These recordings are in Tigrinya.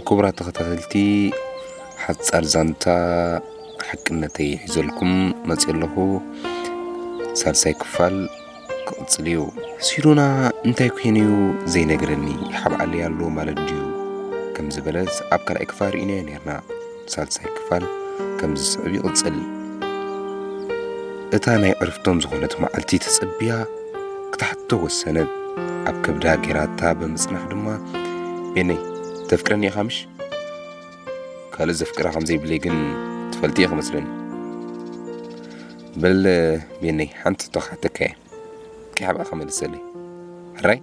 ክቡራት ተኸታተልቲ ሓጻር ዛንታ ሓቅነተይ ሒዘልኩም መጽእ ኣለኹ። ሳልሳይ ክፋል ክቕጽል እዩ። ሲዶና እንታይ ኮይኑ እዩ ዘይነግረኒ፣ ይሓብኣለይ ኣሎ ማለት ድዩ ከም ዝበለት ኣብ ካልኣይ ክፋል ርኢናዮ ነርና። ሳልሳይ ክፋል ከም ዝስዕብ ይቕጽል። እታ ናይ ዕርፍቶም ዝኾነት መዓልቲ ተጸብያ ክትሓቶ ወሰነት። ኣብ ከብዳ ጌራታ ብምጽናሕ ድማ፣ ቤነይ፣ ተፍቅረኒ ኢኻ ምሽ? ካልእ ዘፍቅራ ከም ዘይብለይ ግን ትፈልጢ ኢኺ መስለኒ። በል ቤነይ፣ ሓንቲ ሕቶ ክሓተካ እየ። ከይሓብኣኻ መልሰለይ። ሕራይ?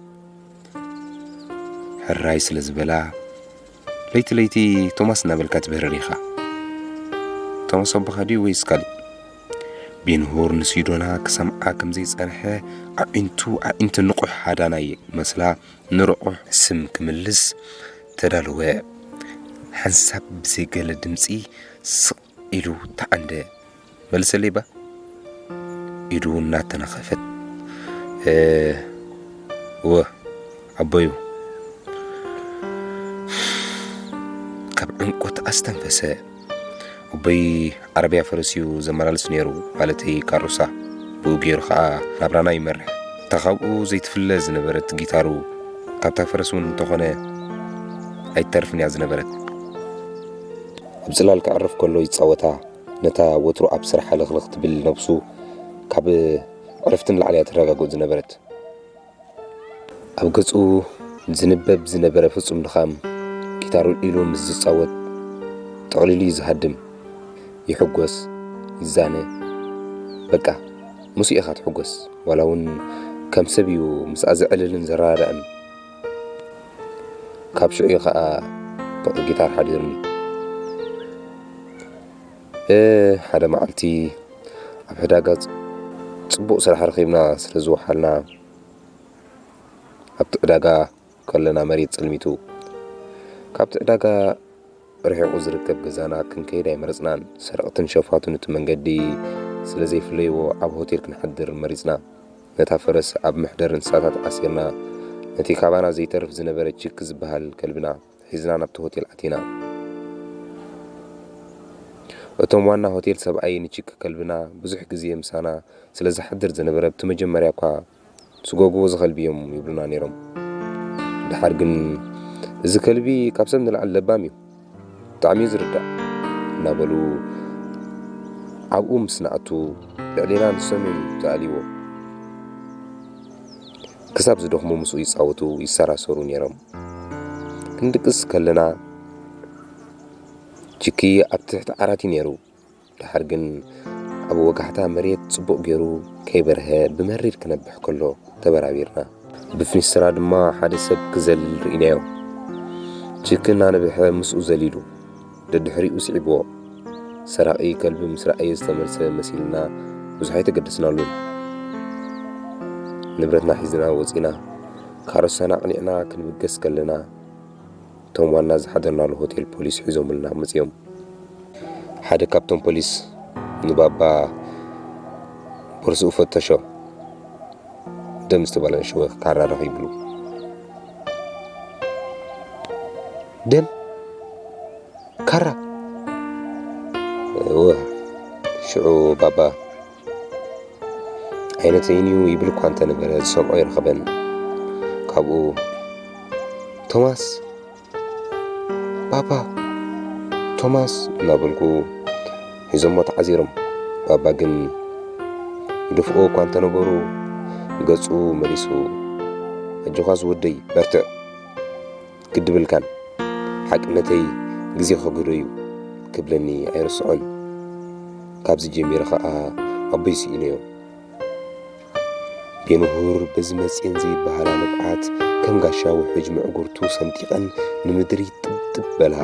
ሕራይ ስለ ዝበላ፣ ለይቲ ለይቲ ቶማስ እናበልካ ትብህርር ኢኻ። ቶማስ ኣቦኻ ድዩ ወይስ ካልእ? ቤንሁር ንሲዶና ክሰምዓ ከም ዘይጸንሐ፣ ኣዒንቱ ኣዒንቲ ንቑሕ ሃዳናይ መስላ፣ ንርቑሕ ስም ክምልስ ተዳለወ። ሓንሳብ ብዘይገለ ድምጺ ስቕ ኢሉ ተዓንደ። "መልሰለይ ባ?" ኢዱ እናተነኸፈት። "እ፣ እወ፣ ኣቦዩ." ካብ ዕምቆት ኣስተንፈሰ። ኣቦይ ዓረብያ ፈረስ እዩ ዘመላልስ ነይሩ፣ ማለተይ ካሮሳ። ብኡ ገይሩ ኸኣ ናብራና ይመርሕ። እታ ካብኡ ዘይትፍለ ዝነበረት ጊታሩ፣ ካብታ ፈረስ እውን እንተኾነ ኣይትተርፍን እያ ዝነበረት። ኣብ ጽላል ከዕርፍ ከሎ ይጻወታ። ነታ ወትሩ ኣብ ስራሕ ሃለኽለኽ ትብል ነብሱ፣ ካብ ዕረፍቲ ንላዕሊ እያ ትረጋግኦ ዝነበረት። ኣብ ገጹ ዝንበብ ዝነበረ ፍጹም ድኻም፣ ጊታሩ ኢሉ ምስ ዝጻወት፣ ጠቕሊሉ እዩ ዝሃድም። ይሕጎስ፣ ይዛነ። በቃ፣ ምስኡ ኢኻ ትሕጎስ። ዋላ እውን ከም ሰብ እዩ ምስኣ ዘዕልልን ዘረዳድእን። ካብ ሽዑ እዩ ኸኣ ፍቕሪ ጊታር ሓዲሩኒ። እ፣ ሓደ መዓልቲ ኣብ ዕዳጋ ጽ-፣ ጽቡቕ ስራሕ ረኺብና ስለ ዝወሓልና፣ ኣብቲ ዕዳጋ ከለና መሬት ጸልሚቱ። ካብቲ ዕዳጋ ርሒቑ ዝርከብ ገዛና ክንከይድ ኣይመረጽናን። ሰረቕትን ሸፋቱን እቲ መንገዲ ስለ ዘይፍለይዎ፣ ኣብ ሆቴል ክንሓድር መሪጽና። ነታ ፈረስ ኣብ መሕደሪ እንስሳታት ኣሲርና፣ ነቲ ካባና ዘይተርፍ ዝነበረ ቺክ ዝበሃል ከልብና ሒዝና ናብቲ ሆቴል ኣቲና። እቶም ዋና ሆቴል ሰብኣይ ንቺክ ከልብና ብዙሕ ግዜ ምሳና ስለ ዝሓድር ዝነበረ፣ ብቲ መጀመርያ እኳ ስጎግዎ እዚ ከልቢ እዮም ይብሉና ነይሮም። ደሓር ግን፣ "እዚ ከልቢ ካብ ሰብ ንላዕሊ ለባም እዩ፣ ብጣዕሚ እዩ ዝርዳእ" እናበሉ ኣብኡ ምስ ንኣቱ፣ ልዕሌና ንሶም እዮም ዝኣልይዎ። ክሳብ ዝደኽሙ ምስኡ ይጻወቱ፣ ይሰራሰሩ ነይሮም። ክንድቅስ ከለና፣ ቺኪ ኣብ ትሕቲ ዓራት እዩ ነይሩ። ደሓር ግን ኣብ ወጋሕታ መሬት ጽቡቕ ገይሩ ከይበርሀ ብመሪር ክነብሕ ከሎ ተበራቢርና። ብፍኒስትራ ድማ ሓደ ሰብ ክዘልል ርኢናዮ። ቺክ እናነብሐ ምስኡ ዘሊሉ ደድሕሪኡ ስዒብዎ። ሰራቒ ከልቢ ምስ ረኣየ ዝተመልሰ መሲልና ብዙሕ ኣይተገደስናሉን። ንብረትና ሒዝና ወጺና ካሮሳና ኣቕኒዕና ክንብገስ ከለና፣ እቶም ዋና ዝሓደርናሉ ሆቴል ፖሊስ ሒዞምልና መጺኦም። ሓደ ካብቶም ፖሊስ ንባባ ቦርስኡ ፈተሾ። ደም ዝተባላሸወ ካራ ረኺብሉ። ደም? ካራ? እወ፣ ሽዑ ባባ፣ "ኣይነተይን እዩ" ይብል እኳ እንተነበረ፣ ዝሰምዖ ኣይረኸበን። ካብኡ፣ "ቶማስ፣ ባባ፣ ቶማስ" እናበልኩ ሒዞሞ ተዓዚሮም። ባባ ግን ይደፍኦ እኳ እንተነበሩ፣ ገጹ መሊሱ፣ "ኣጆኻ ዝወደይ፣ በርትዕ፣ ግድብልካን፣ ሓቅነተይ ግዜ ከግህዶ እዩ" ክብለኒ ኣይርስዖን። ካብዚ ጀሚረ ኸኣ ኣቦይ ስኢነዮ። ቤንሁር በዚ መጽየን ዘይበሃላ ንብዓት ከም ጋሻ ውሕጅ ምዕጉርቱ ሰንጢቐን ንምድሪ ጥብጥብ በልሃ።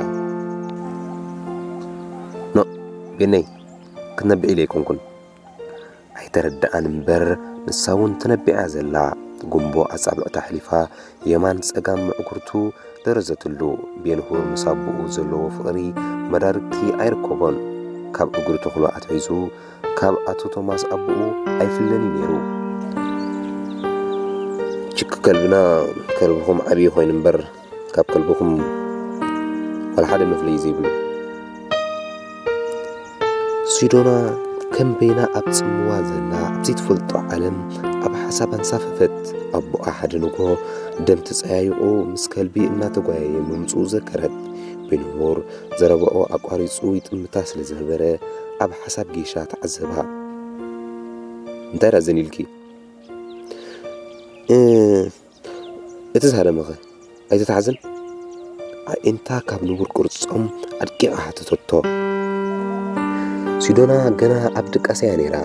ኖእ፣ ቤነይ፣ ክትነብዕ ኢለ ኣይኮንኩን። ኣይተረድኣን እምበር፣ ንሳ እውን ተነቢዓ ዘላ። ጉንቦ ኣጻብዕታ ኣሕሊፋ የማን ጸጋም ምዕጉርቱ ደረዘትሉ። ቤንሁር ምስ ኣቦኡ ዘለዎ ፍቕሪ መዳርግቲ ኣይርከቦን። ካብ እግሩ ተኽሎ ኣትሒዙ ካብ ኣቶ ቶማስ ኣቦኡ ኣይፍለን እዩ ነይሩ። ችክ ከልብና፣ ከልብኹም ዓብዪ ኮይኑ እምበር፣ ካብ ከልብኹም ዋላ ሓደ መፍለዪ ዘይብሉ። ሲዶና ከም በይና ኣብ ጽምዋ ዘላ ኣብ ዘይትፈልጦ ዓለም ኣብ ሓሳብ ኣንሳፈፈት። ኣቦኣ ሓደ ንግሆ ደም ተጸያይቑ ምስ ከልቢ እናተጓየየ ምምጽኡ ዘከረት። ቤንሁር ዘረባኡ ኣቋሪጹ ይጥምታ ስለ ዝነበረ ኣብ ሓሳብ ጌሻ ተዓዘባ። "እንታይ ደኣ ዘን ኢልኪ?" "እ፣ እቲ ዝሃደመኸ ኣይተታሕዝን?" ኣዒንታ ካብ ንቡር ቅርጾም ኣድቂቓ ሓተተቶ። ሲዶና ገና ኣብ ድቃሰ እያ ነይራ።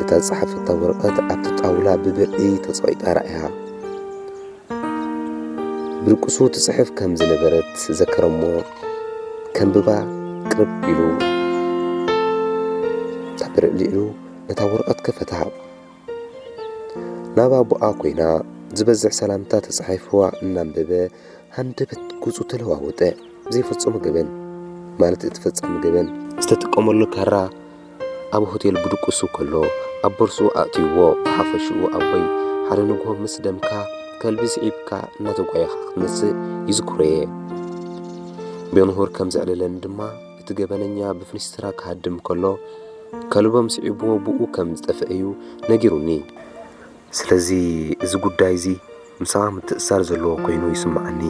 እታ ዝጸሓፈታ ወረቐት ኣብቲ ጣውላ ብብርዒ ተጸቒጣ ረኣያ። ብድቁሱ ትጽሕፍ ከም ዝነበረት ዘከረሞ፣ ከንብባ ቅርብ ኢሉ። ካብ ብርዒ ልዒሉ ነታ ወረቐት ከፈታ። ናብ ኣቦኣ ኮይና ዝበዝሕ ሰላምታ ተጻሒፍዋ እናንበበ ሃንደበት ገጹ ተለዋወጠ። ዘይፈጸሞ ገበን፣ ማለት እቲ ፈጻሚ ገበን ዝተጥቀመሉ ካራ ኣብ ሆቴል ብድቁሱ ከሎ ኣብ ቦርስኡ ኣእትይዎ። ብሓፈሽኡ ኣቦይ ሓደ ንግሆ ምስ ደምካ ከልቢ ስዒብካ እናተጓየኻ ክትመጽእ ይዝክሮ እየ። ቤንሁር ከም ዘዕለለን ድማ እቲ ገበነኛ ብፍኒስትራ ክሃድም ከሎ ከልቦም ስዒብዎ ብኡ ከም ዝጠፍአ እዩ ነጊሩኒ። ስለዚ እዚ ጉዳይ እዚ ምሳኻ ምትእስሳር ዘለዎ ኮይኑ ይስምዓኒ።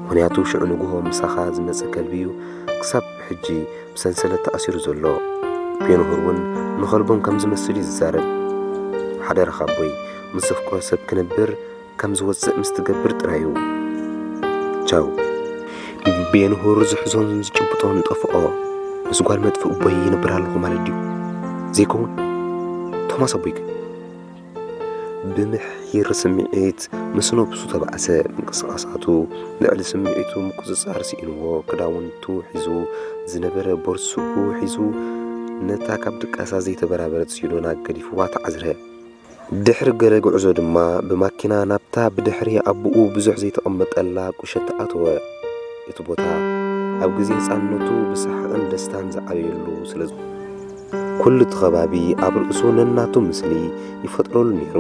ምኽንያቱ ሽዑ ንግሆ ምሳኻ ዝመጸ ከልቢ እዩ ክሳብ ሕጂ ብሰንሰለት ተኣሲሩ ዘሎ። ቤንሁር እውን ንኸልቦም ከም ዝመስል እዩ ዝዛረብ። ሓደራኻ ኣቦይ፣ ምስ ዘፍቅሮ ሰብ ክነብር ከም ዝወጽእ ምስ ትገብር ጥራይ እዩ። ቻው። ቤንሁር ዝሕዞን ዝጭብጦን ጠፍኦ። ምስ ጓል መጥፍእ ኣቦይ ይነብር ኣለኹ ማለት ድዩ? ዘይከውን? ቶማስ ኣቦይከ? ብምሒር ስምዒት ምስ ነብሱ ተባእሰ። ምንቅስቓሳቱ ልዕሊ ስምዒቱ ምቁጽጻር ስኢንዎ። ክዳውንቱ ሒዙ ዝነበረ ቦርስኡ ሒዙ ነታ ካብ ድቃሳ ዘይተበራበረት ሲዶና ገዲፍዋ ተዓዝረ። ድሕሪ ገለ ጉዕዞ ድማ ብማኪና ናብታ ብድሕሪ ኣቦኡ ብዙሕ ዘይተቐመጠላ ቁሸት ኣተወ። እቲ ቦታ ኣብ ግዜ ህጻንነቱ ብሰሓቕን ደስታን ዝዓበየሉ ስለ ዝኾነ፣ ኩሉ እቲ ከባቢ ኣብ ርእሱ ነናቱ ምስሊ ይፈጥረሉ ነይሩ።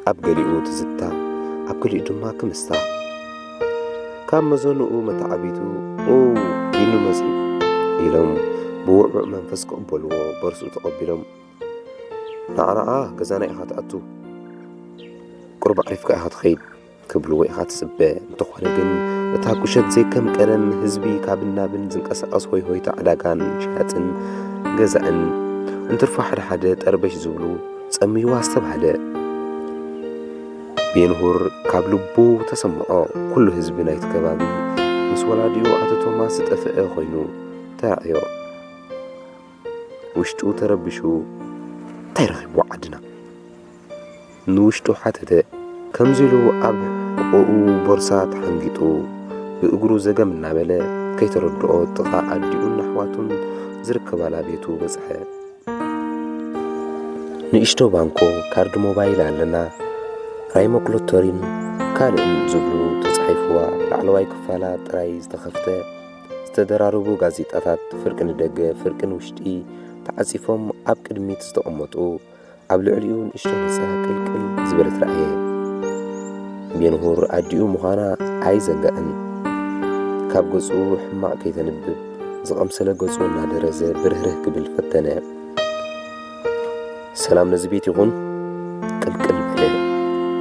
ኣብ ገሊኡ ትዝታ፣ ኣብ ገሊኡ ድማ ክምስታ። ካብ መዘንኡ መተዓቢቱ፣ "ኦ፣ ቢኒ መጺኡ" ኢሎም ብውዕዉዕ መንፈስ ክቕበልዎ ቦርስኡ ተቐቢሎም፣ "ንዓ ንዓ ገዛና ኢኻ ትኣቱ፣ ቁሩብ ኣዕሪፍካ ኢኻ ትኸይድ" ክብልዎ ኢኻ ትጽበ። እንተኾነ ግን እታ ቁሸት ዘይከም ቀደም ህዝቢ ካብን ናብን ዝንቀሳቐስ ሆይ ሆይታ ዕዳጋን ሸያጥን ገዛእን እንትርፎ ሓደ ሓደ ጠርበሽ ዝብሉ ጸምይዋ ኣስተብሃለ። ቤንሁር ካብ ልቡ ተሰምዖ። ኩሉ ህዝቢ ናይቲ ከባቢ ምስ ወላዲኡ ኣቶ ቶማስ ዝጠፍአ ኮይኑ ተራእዮ። ውሽጡ ተረቢሹ፣ "እንታይ ረኺብዎ ዓድና?" ንውሽጡ ሓተተ። ከምዚ ኢሉ ኣብ ሕቖኡ ቦርሳ ተሓንጊጡ፣ ብእግሩ ዘገም እናበለ፣ ከይተረድኦ ጥቓ ኣዲኡን ኣሕዋቱን ዝርከባላ ቤቱ በጽሐ። ንእሽቶ ባንኮ፣ ካርድ ሞባይል ኣለና፣ ራይሞ ክሎተሪን ካልእን ዝብሉ ተጻሒፍዋ፣ ላዕለዋይ ክፋላ ጥራይ ዝተኸፍተ ዝተደራረቡ ጋዜጣታት ፍርቂ ንደገ ፍርቂ ንውሽጢ ተዓጺፎም ኣብ ቅድሚት ዝተቐመጡ፣ ኣብ ልዕሊኡ ንእሽቶ ነጸላ ቅልቅል ዝበለት ረኣየ። ቤንሁር ኣዲኡ ምዃና ኣይዘንግዕን። ካብ ገጹ ሕማቕ ከይተንብብ ዝቐምሰለ ገጹ እናደረዘ ብርህርህ ክብል ፈተነ። "ሰላም ነዚ ቤት ይኹን?" ቅልቅል በለ።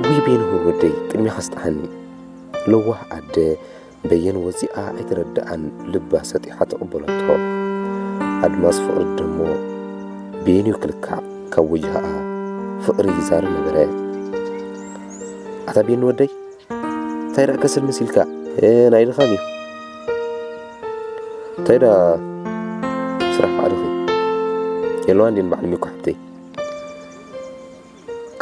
"ውይ ቤንሁር ወደይ፣ ቅድሚኻ ስጥሓኒ። ለዋህ ኣደ በየን ወጺኣ ኣይተረድኣን፣ ልባ ሰጢሓ ተቐበለቶ። ኣድማስ ፍቕሪ ደሞ በየን እዩ ክልካዕ፣ ካብ ወጅሃኣ ፍቕሪ ይዛሪ ነበረ። ኣታ ቤኒ ወደይ፣ እንታይ ደኣ ከስል መሲልካ? እ፣ ናይ ድኻም እዩ። እንታይ ደኣ ስራሕ ባዕልኺ? የለዋን ድን ባዕሊ ሚኮ ሓብተይ?"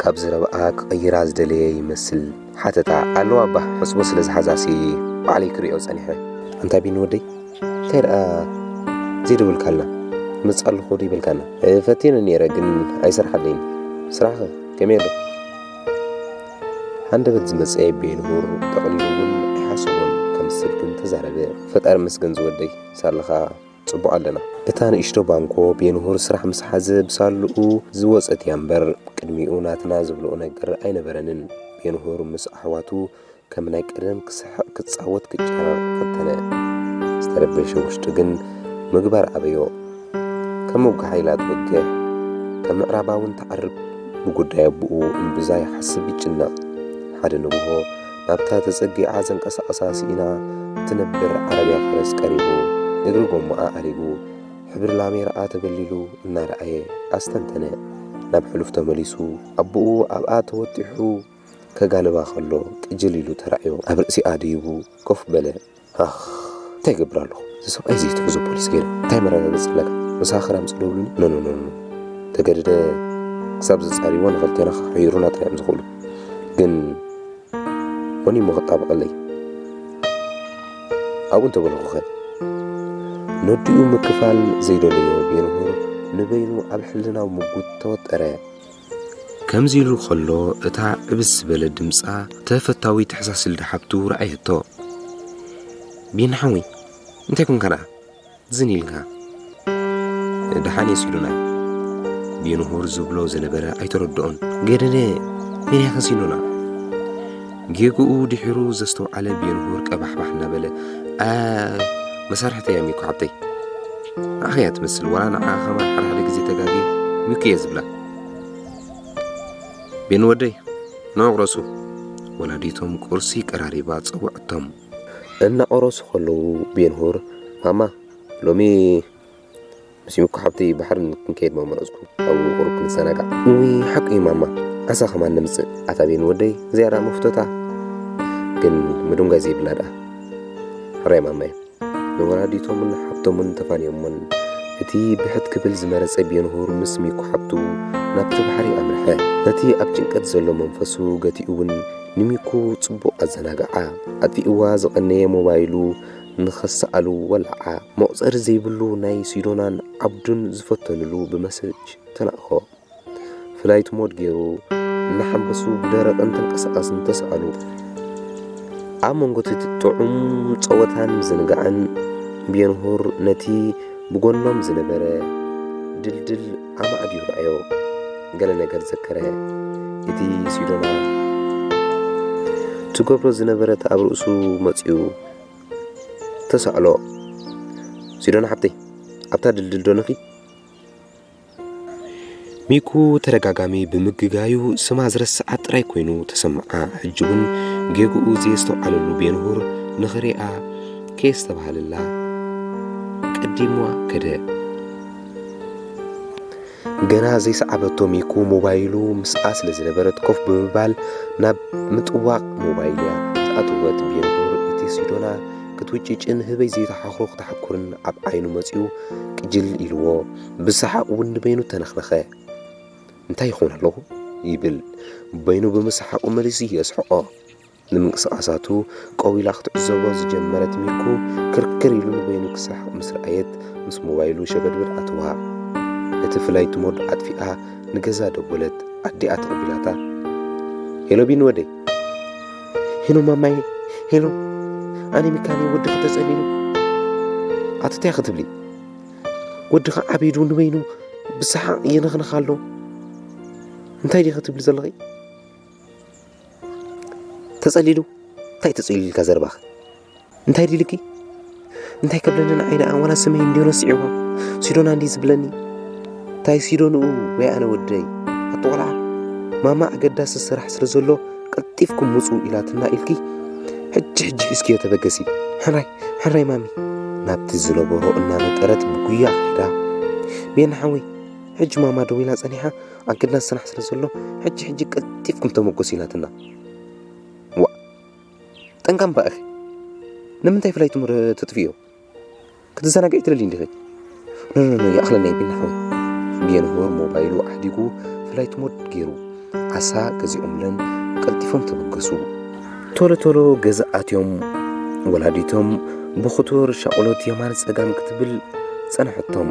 ካብ ዘረባኣ ክቕይራ ዝደለየ ይመስል። ሓተታ፣ "ኣለዋ እባ፣ ሕጽቦ ስለ ዝሓዛሲ ባዕለይ ክርእዮ ጸኒሐ። ኣንታ ቢኒ ወደይ፣ እንታይ ደኣ ዘይደወልካልና? እመጽእ ኣለኹ ዶ ይበልካና? እ፣ ፈቲነ ነይረ፣ ግን ኣይሰርሓለይን። ስራሕኸ ከመይ ኣሎ?" ሃንደበት ዝመጸ ቤንሁር ጠቕሊሉ እውን ኣይሓሰቦን፣ ከምስል ግን ተዛረበ። "ፈጣሪ መስገን ዝወደይ፣ ሳለኻ ጽቡቕ ኣለና። እታ ንእሽቶ ባንኮ ቤንሁር ስራሕ ምስ ሓዘ ብሳልኡ ዝወጸት እያ እምበር፣ ቅድሚኡ ናትና ዝብልኦ ነገር ኣይነበረንን። ቤንሁር ምስ ኣሕዋቱ ከም ናይ ቀደም ክስሕቕ፣ ክጻወት፣ ክጫረቕ ፈተነ። ዝተረበሸ ውሽጡ ግን ምግባር ኣበዮ። ከም ውግሓ ኢላ ትወግሕ፣ ከም ምዕራባውን ትዓርብ። ብጉዳይ ኣቦኡ እምብዛ ይሓስብ ይጭነቕ። ሓደ ንግሆ ናብታ ተጸጊዓ ዘንቀሳቕሳ ስኢና እትነብር ዓረብያ ፈረስ ቀሪቡ፣ እግሪ ጎማኣ ኣሪጉ፣ ሕብሪ ላሜራኣ ተበሊሉ እናረኣየ ኣስተንተነ። ናብ ሕሉፍ ተመሊሱ ኣቦኡ ኣብኣ ተወጢሑ ከጋልባ ከሎ ቅጅል ኢሉ ተራእዮ። ኣብ ርእሲኣ ደይቡ ኮፍ በለ። ኣኽ፣ እንታይ ይገብር ኣለኹ? እዚ ሰብኣይ እዚ ትሕዞ ፖሊስ ገይረ። እንታይ መረጋገጺ ኣለካ? ምሳኻ ክራም ጽደውሉኒ? ኖ፣ ኖ፣ ኖ፣ ኖ። ተገደደ ክሳብ ዘጻርይዎ ንኽልቴና ክሕይሩና ጥራይ እዮም ዝኽእሉ። ግን ወኒሞ ክጣበቐለይ። ኣብኡ እንተበልኹኸ? ነዲኡ ምክፋል ዘይደለዮ ቤንሁር ንበይኑ ኣብ ሕልናዊ ምጉት ተወጠረ። ከምዚ ኢሉ ከሎ እታ ዕብስ ዝበለ ድምጻ ተፈታዊት ሕሳስ ልዳ ሓብቱ ረኣየቶ። "ቤኒ ሓወይ፣ እንታይ ኮንካ ደኣ? ዝን ኢልካ?" "ደሓን እየ ሲዶና." ቤንሁር ዝብሎ ዝነበረ ኣይተረድኦን። "ገደደ፣ መን እያ ከሲዶና?" ጌግኡ ድሒሩ ዘስተውዓለ ቤንሁር ቀባሕባሕ እናበለ፣ "ኣ፣ መሳርሕተይ እያ ሚኮ ሓብተይ። ንዓኻ እያ ትመስል፣ ዋላ ንዓኻ ከማን ሓደ ሓደ ግዜ ተጋግየ ሚኮ እየ ዝብላ። ቤን ወደይ፣ ንዑ ቁረሱ።" ወላዲቶም ቁርሲ ቀራሪባ ጸውዐቶም። እናቆረሱ ከለዉ ቤንሁር፣ "ማማ፣ ሎሚ ምስ ሚኮ ሓብተይ ባሕሪ ክንከይድ መመረጽኩ። ኣብኡ ቁሩብ ክንዘናጋዕ።" "ውይ፣ ሓቁ እዩ ማማ፣ ዓሳ ከማን ነምጽእ። ኣታ ቤን ወደይ፣ እዚኣ ደኣ መፍቶታ፣ ግን ምድንጓይ ዘይብላ ደኣ። ሕራይ ማማየ።" ንወላዲቶምን ሓብቶምን ተፋንዮሞን፣ እቲ ብሕት ክብል ዝመረጸ ቤንሁር ምስ ሚኮ ሓብቱ ናብቲ ባሕሪ ኣምርሐ። ነቲ ኣብ ጭንቀት ዘሎ መንፈሱ ገቲኡ እውን ንሚኮ ጽቡቕ ኣዘናግዓ። ኣጥፊእዋ ዝቐነየ ሞባይሉ ንኸሰኣሉ ወለዓ። መቑጸሪ ዘይብሉ ናይ ሲዶናን ዓብዱን ዝፈተኑሉ ብመሰጅ ተላእኮ። ፍላይት ሞድ ገይሩ እናሓንበሱ ብደረቕን ተንቀሳቓስን ተሰኣሉ። ኣብ መንጎ እቲ ጥዑም ጸወታን ምዝንጋዕን፣ ቤንሁር ነቲ ብጎኖም ዝነበረ ድልድል ኣማዕድዩ ረኣዮ። ገለ ነገር ዘከረ። እቲ ሲዶና ትገብሮ ዝነበረት ኣብ ርእሱ መጺኡ ተሳእሎ። "ሲዶና ሓብተይ፣ ኣብታ ድልድል ዶ ንኺድ?" ሚኩ ተደጋጋሚ ብምግጋዩ ስማ ዝረስዓ ጥራይ ኮይኑ ተሰምዓ። ሕጂ እውን ጌግኡ ዘየስተውዓለሉ ቤንሁር ንኽሪኣ ከየስተብሃለላ ቀዲምዋ ከደ። ገና ዘይሰዓበቶ ሚኩ ሞባይሉ ምስኣ ስለ ዝነበረት ኮፍ ብምባል ናብ ምጥዋቕ ሞባይል እያ ዝኣተወት። ቤንሁር እቲ ሲዶና ክትውጭጭን ህበይ ዘይተሓኽሮ ክትሓኩርን ኣብ ዓይኑ መጺኡ ቅጅል ኢልዎ። ብሰሓቕ እውን ንበይኑ ተነኽነኸ። "እንታይ ይኸውን ኣለኹ?" ይብል። በይኑ ብምስሓቑ መሊሱ የስሕቖ። ንምንቅስቓሳቱ ቀዊላ ክትዕዘቦ ዝጀመረት ሚኩ ክርክር ኢሉ ንበይኑ ክስሕቕ ምስ ረኣየት፣ ምስ ሞባይሉ ሸበድበድ ኣትዋ። ነቲ ፍላይት ሞድ ኣጥፊኣ ንገዛ ደወለት። ኣዲኣ ተቐቢላታ። "ሄሎ ቢኒ ወደይ።" "ሄሎ ማማየ፣ ሄሎ። ኣነ ሚካኤል ወድኺ ተጸሊሉ?" "ኣቲ እንታይ ክትብሊ? ወድኺ ዓቢዱ ንበይኑ ብሰሓቕ ይነኽንኽ ኣሎ። እንታይ ዲኺ ትብሊ ዘለኺ?" "ተጸሊሉ? እንታይ ተጸሊሉ ኢልካ ዘረባኺ? እንታይ ድልኪ? እንታይ ከብለኒ ንዓይ ደኣ ዋላ ስመይ እንድዮ ነሲዕዋ። ሲዶና እንድዩ ዝብለኒ። እንታይ ሲዶንኡ ወይ ኣነ ወደይ? ኣቲ ቆልዓ፣ ማማ ኣገዳሲ ስራሕ ስለ ዘሎ ቀልጢፍኩም ምጹ ኢላትና ኢልኪ ሕጂ ሕጂ ሒዝክዮ ተበገሲ። ሕራይ፣ ሕራይ ማሚ።" ናብቲ ዝነበሮ እናነጠረት ብጉያ ከይዳ። "ቤኒ ሓወይ፣ ሕጂ ማማ ደዊላ ጸኒሓ፣ ኣገዳሲ ስራሕ ስለ ዘሎ ሕጂ ሕጂ ቀልጢፍኩም ተመጎሱ ኢላትና። ዋ፣ ጠንቃም ባእኺ። ንምንታይ ፍላይት ሞድ ተጥፍዮ? ክትዘናግዒ ትደልዪ እንዲኺ?" "ኖ፣ ኖ፣ ኖ፣ ይኣኽለና እዩ ቢኒ ሓወይ።" ቤንሁር ሞባይሉ ኣሕዲጉ ፍላይት ሞድ ገይሩ። ዓሳ ገዚኦምለን ቀልጢፎም ተበገሱ። ቶሎ ቶሎ ገዛ ኣትዮም። ወላዲቶም ብኽቱር ሻቕሎት የማን ጸጋም ክትብል ጸንሐቶም።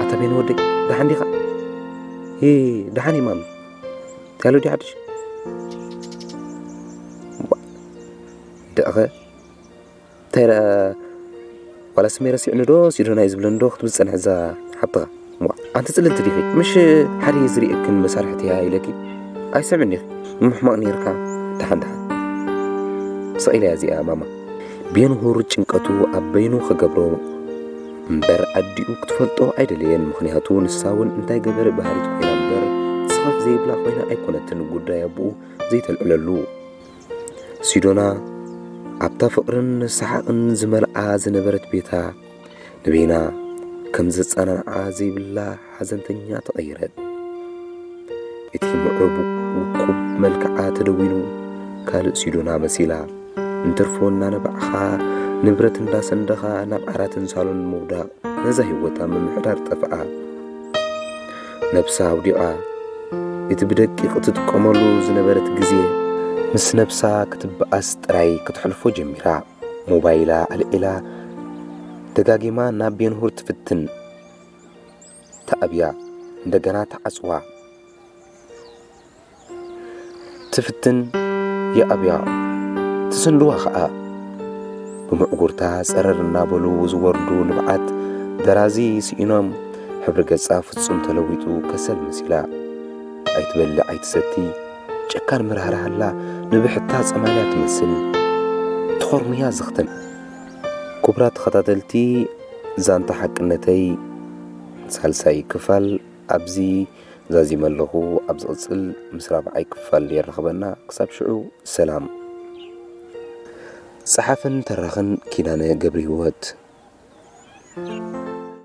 "ኣታ ቤኒ ወደይ፣ ደሓን ዲኻ?" "ሂ፣ ደሓን እየ ማሚ። እንታይ ኣሎ ድዩ ሓድሽ?" "ደኣኸ እንታይ ደኣ፣ ዋላ ስመይ ረሲዕኒ ዶ፣ ሲዶና እዩ ዝብለኒ ዶ ክትብል ዝጸንሐ እዛ ሓብትኻ? ዋ፣ ኣንቲ ጽልልቲ ዲኺ? ምሽ ሓደ እየ ዝርእየክን መሳርሕቲ እያ ኢለኪ ኣይሰምዕን ዲኺ? ምሕማቕ ነይርካ። ደሓን፣ ደሓን። ስቕ ኢላ እያ እዚኣ ማማ። ቤንሁር ጭንቀቱ ኣብ በይኑ ክገብሮ እምበር ኣዲኡ ክትፈልጦ ኣይደለየን። ምኽንያቱ ንሳ እውን እንታይ ገበረ ባህሪት ኮይና እምበር ስኸፍ ዘይብላ ኮይና ኣይኮነትን። ጉዳይ ኣቦኡ ዘይተልዕለሉ። ሲዶና ኣብታ ፍቕርን ሰሓቕን ዝመልኣ ዝነበረት ቤታ ንበይና ከም ዘጸናንዓ ዘይብላ ሓዘንተኛ ተቐይረት። እቲ ምዕሩብ ውቁብ መልክዓ ተደዊኑ ካልእ ሲዶና መሲላ። እንትርፎ እናነባዕኻ ንብረት እንዳሰንደኻ ናብ ዓራትን ሳሎን ምውዳቕ ነዛ ህይወታ ምምሕዳር ጠፍኣ። ነብሳ ኣውዲቓ እቲ ብደቂቕ ትጥቀመሉ ዝነበረት ግዜ ምስ ነብሳ ክትበኣስ ጥራይ ክትሕልፎ ጀሚራ። ሞባይላ ኣልዒላ ደጋጊማ ናብ ቤንሁር ትፍትን። ተኣብያ፣ እንደገና ተዓጽዋ። ትፍትን፣ የኣብያ፣ ትስንድዋ ኸኣ። ብምዕጉርታ ጸረር እናበሉ ዝወርዱ ንብዓት ደራዚ ስኢኖም፣ ሕብሪ ገጻ ፍጹም ተለዊጡ ከሰል መሲላ። ኣይትበልዕ ኣይትሰቲ፣ ጨካን መርሃርሃላ ንብሕታ ጸማልያ ትመስል። ተኾርምያ ዝኽተም። ክቡራት ተኸታተልቲ ዛንታ ሓቅነተይ ሳልሳይ ክፋል ኣብዚ ዛዚመ ኣለኹ። ኣብ ዝቕጽል ምስ ራብዓይ ክፋል የራኽበና። ክሳብ ሽዑ ሰላም። ጸሓፍን ተራኽን ኪዳነ ገብረ ህይወት።